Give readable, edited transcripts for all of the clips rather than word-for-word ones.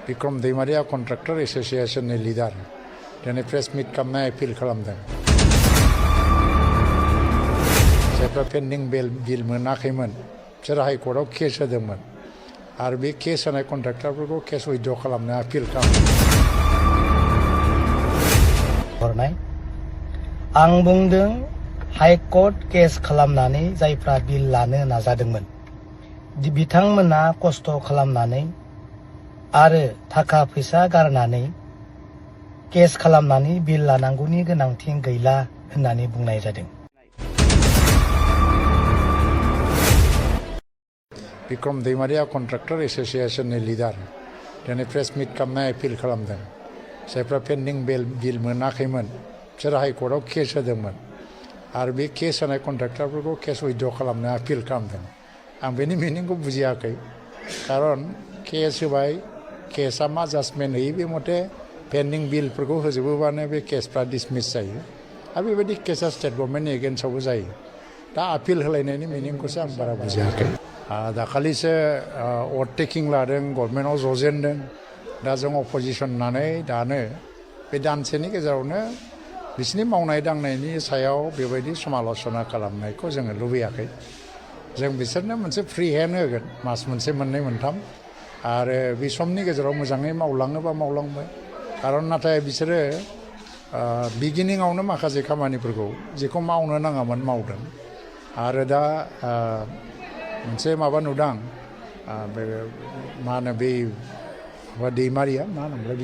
Bikram D.स contractor एसोसिएशननि leader दिनै press मिट खालामनाय appeal खालामदों जायफ्रा पेन्डिं बिल मोनाखैमोन बिसोर हाइकर्टआव केस होदोंमोन आरो बे केस होनाय कन्ट्राक्टरफोरखौ केस उइथड्र खालामनो आपिल खालामदों। आं बुंदों हाइकर्ट केस खालामनानै जायफ्रा बिल लानो नाजादोंमोन बिथांमोना खस्थ' खालामनानै आरो थाखा फैसा गारनानै केस खालामनानै बिल लानांगौनि गोनांथि गैला होननानै बुंनाय जादों। Bikram D.स कन्ट्राक्टर एसोसिएशननि लिडार दिनै प्रेस मिट खालामनाय एपिल खालामदों जायफ्रा पेन्डिं बिल मोनाखैमोन बिसोर हाइकर्टआव केस होदोंमोन आरो बे केस होनाय कन्ट्राक्टरफोरखौ केस उइथड्र खालामनो आपिल खालामदों। आं बेनि मिनिंखौ बुजियाखै खारन केस होबाय केसआ मा जाजमेन्ट होयो बे मथे पेन्डिं बिलफोरखौ होजोबोबानो बे केसफ्रा डिसमिस जायो आरो बेबायदि केसा स्टेट गभर्नमेन्टनि एगेन्स्टआवबो जायो। दा आपिल होलायनायनि मिनिंखौसो आं बारा बुजियाखै। दाखालिसो अभारटेकिं लादों गभर्नमेन्टआव जजेनदों दा जों अपोजिसन होननानै दानो बे दानसेनि गेजेरावनो बिसोरनि मावनाय दांनायनि सायाव बेबायदि समाल'सना खालामनायखौ जोङो लुबैयाखै। जों बिसोरनो मोनसे फ्रि हेन्ड होगोन मास मोनसे मोननै मोनथाम आरो बे समनि गेजेराव मोजाङै मावलाङोबा मावलांबाय खारन नाथाय बिसोरो बिगिनिङावनो माखासे खामानिफोरखौ जेखौ मावनो नाङामोन मावदों आरो दा मोनसे माबा नुदां बे मा होनो बे दैमारिया मा होनोमोनलाय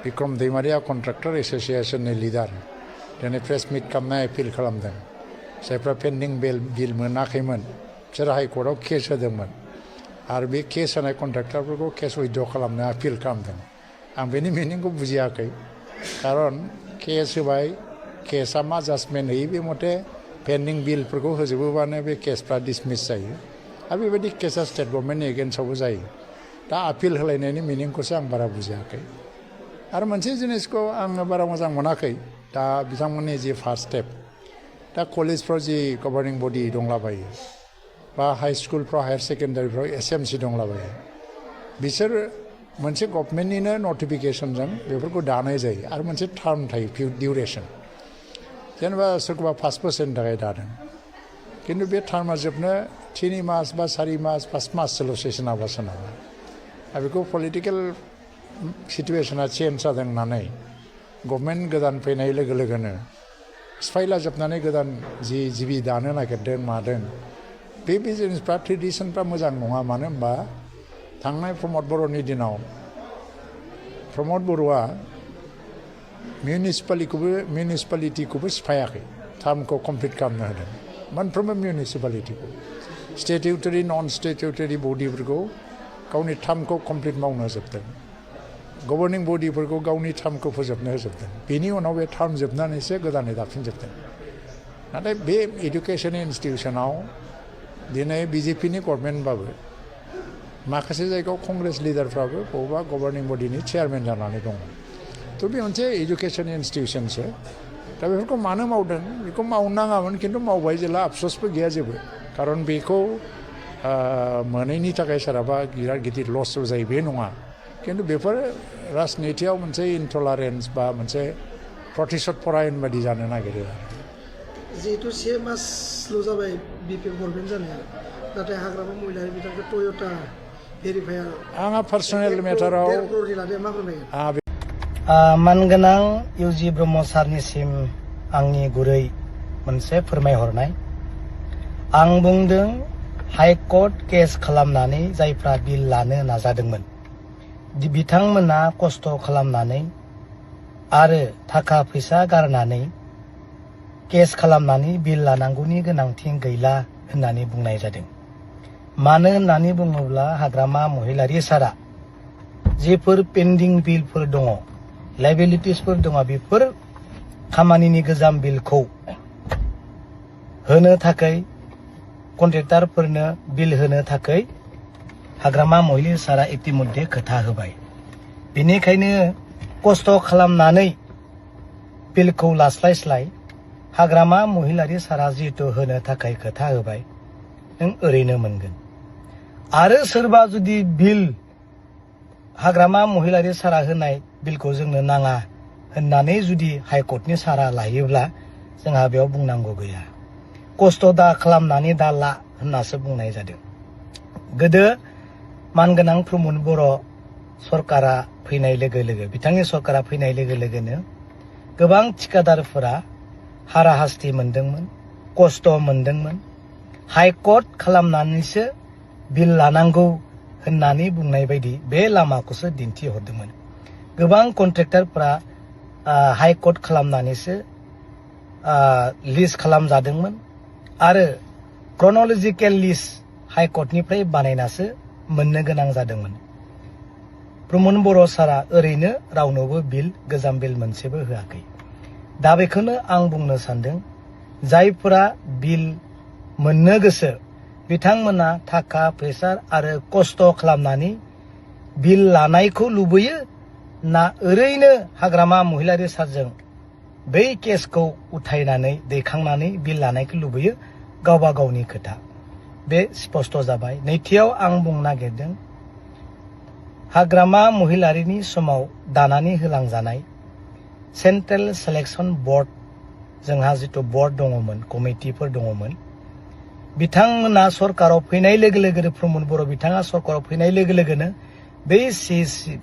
बिक्रम D.स कन्ट्राक्टर एसोसिएशननि लिडार दिनै प्रेस मिट खालामनाय एपिल खालामदों जायफ्रा पेन्डिं बिल मोनाखैमोन बिसोर हाइकर्टआव केस होदोंमोन आरो बे केस होनाय कन्ट्राक्टरफोरखौ केस उइथड्र खालामनो आपिल खालामदों। आं बेनि मिनिंखौ बुजियाखै खारन केस होबाय केसआ मा जाजमेन्ट होयो बे मथे पेन्डिं बिलफोरखौ होजोबोबानो बे केसफ्रा डिसमिस जायो आरो बेबायदि केसा स्टेट गभर्नमेन्टनि एगेन्स्टआवबो जायो। दा आपिल होलायनायनि मिनिंखौसो आं बारा बुजियाखै आरो मोनसे जिनिसखौ आङो बारा मोजां मोनाखै दा बिथांमोननि जि फार्स्ट स्टेप दा कलेजफ्राव जि गभर्निं बडि दंलाबायो बा हाई स्कुलफ्राव हायार सेकेन्डारिफ्राव SMC दंलाबायो बिसोर मोनसे गभर्नमेन्टनिनो नटिफिकेसनजों बेफोरखौ दानाय जायो आरो मोनसे टार्म थायो डिउरेसन जेनेबा सोरखौबा 5 बोसोरनि थाखाय दादों खिन्थु बे टार्मा जोबनो 3 मास बा 4 मास 5 माससोल'सै सोरनाबा सोरनाबा आरो बेखौ पलिटिकेल सिटुवेसना चेन्ज जादों होननानै गभर्नमेन्ट गोदान फैनाय लोगो लोगोनो सिफायला जोबनानै गोदान जि जिबि दानो नागिरदों मादों बे जिनिसफ्रा ट्रेडिसनफ्रा मोजां नङा। मानो होनबा थांनाय प्रमद बर'नि दिनाव प्रमद बर'आ मिउनिसिपालिटिखौबो सिफायाखै टार्मखौ कमप्लिट खालामनो होदों मोनफ्रोमबो मिउनिसिपालिटिखौ स्टेटिउटरि नन स्टेटिउटरि बडिफोरखौ गावनि टार्मखौ कमप्लिट मावनो होजोबदों गभर्निं बडिफोरखौ गावनि टार्मखौ फोजोबनो होजोबदों बेनि उनाव बे टार्म जोबनानैसो गोदानै दाफिनजोबदों। नाथाय बे इडुकेसन इन्स्टिटिउसनाव दिनै BJPनि गभर्नमेन्टबाबो माखासे जायगायाव कंग्रेस लिडारफ्राबो बबेबा गभर्निं बडिनि चेयारमेन जानानै दङ। थ' बे मोनसे इडुकेसन इन्स्टिटिउसनसो दा बेफोरखौ मानो मावदों बेखौ मावनाङामोन खिन्थु मावबाय जेला आफसोसबो गैया जेबो खारन बेखौ मोनैनि थाखाय सोरहाबा बिराद गिदिर लसबो जायो बे नङा खिन्थु बेफोर राजनितियाव मोनसे इनटलारेन्स बा मोनसे प्रतिशत परायन बायदि जानो नागिरो। जिहेतु 1 मासल' जाबाय BP गभर्नमेन्ट जानाया नाथाय हाग्रामा महिलारि बिथांखौ टयटा भेरिफायार आंहा पार्सनेल मेटाराव मानगोनां U.G ब्रह्म सारनिसिम आंनि गुरै मोनसे फोरमायहरनाय आं बुंदों हाइकर्ट केस खालामनानै जायफ्रा बिल लानो नाजादोंमोन बिथांमोना खस्थ' खालामनानै आरो थाखा फैसा गारनानै केस खालामनानै बिल लानांगौनि गोनांथि गैला होननानै बुंनाय जादों। मानो होननानै बुङोब्ला हाग्रामा महिलारि सारा जेफोर पेन्डिं बिलफोर दङ लाइबिलिटिसफोर दङ बेफोर खामानिनि गोजाम बिलखौ होनो थाखाय कन्ट्रेक्टरफोरनो बिल होनो थाखाय हाग्रामा महिलारि सारा इतिमध्ये खोथा होबाय। बेनिखायनो खस्थ' खालामनानै बिलखौ लास्लायस्लाय हाग्रामा महिलारि सारा जिहेतु होनो थाखाय खोथा होबाय नों ओरैनो मोनगोन। आरो सोरबा जुदि बिल हाग्रामा महिलारि सारा होनाय बिलखौ जोंनो नाङा होननानै जुदि हाइकर्टनि सारा लायोब्ला जोंहा बेयाव बुंनांगौ गैया। खस्थ' दा खालामनानै दा ला होननासो बुंनाय जादों। गोदो मानगोनां प्रमद बर' सरकारा फैनाय लोगो लोगो बिथांनि सरकारा फैनाय लोगो लोगोनो गोबां थिखादारफोरा हाराहास्ति मोनदोंमोन, खस्थ' मोनदोंमोन। हाइकर्ट खालामनानैसो बिल लानांगौ होननानै बुंनाय बायदि बे लामाखौसो दिन्थिहरदोंमोन। गोबां कन्ट्रेक्टरफोरा हाइकर्ट खालामनानैसो लिस्ट खालामजादोंमोन आरो क्रन'लजिकेल लिस्ट हाइकर्टनिफ्राय बानायनासो मोननो गोनां जादोंमोन। प्रमद बर' सारा ओरैनो रावनोबो बिल गोजाम बिल मोनसेबो होआखै। दा बेखौनो आं बुंनो सानदों, जायफोरा बिल मोननो गोसो बिथांमोना थाखा फैसा आरो खस्थ' खालामनानै बिल लानायखौ लुबैयो ना ओरैनो हाग्रामा महिलारि सारजों बै केसखौ उथायनानै दैखांनानै बिल लानायखौ लुबैयो, गावबा गावनि खोथा। बे स्पष्ट जाबाय। नैथियाव आं बुंनो नागिरदों, हाग्रामा महिलारिनि समाव दानानै होलांजानाय सेन्ट्रेल सिलेक्सन बर्ड, जोंहा जिथु बर्ड दङमोन, कमिटिफोर दङमोन, बिथांमोना सरकाराव फैनाय लोगो लोगोनो प्रमद बर' बिथाङा सरकाराव फैनाय लोगो लोगोनो बै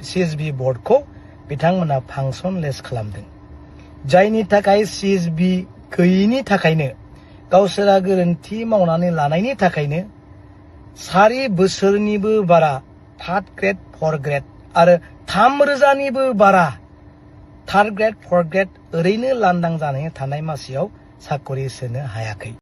CSB बर्डखौ बिथांमोना फांसनलेस खालामदों। जायनि थाखाय CSB गैयिनि थाखायनो, गावसोरा गोरोन्थि मावनानै लानायनि थाखायनो 4 बोसोरनिबो बारा 3rd ग्रेड 4th ग्रेड आरो 3,000निबो बारा 3rd ग्रेड 4th ग्रेड ओरैनो लांदां जानानै थानाय मासियाव साकरि सोनो हायाखै।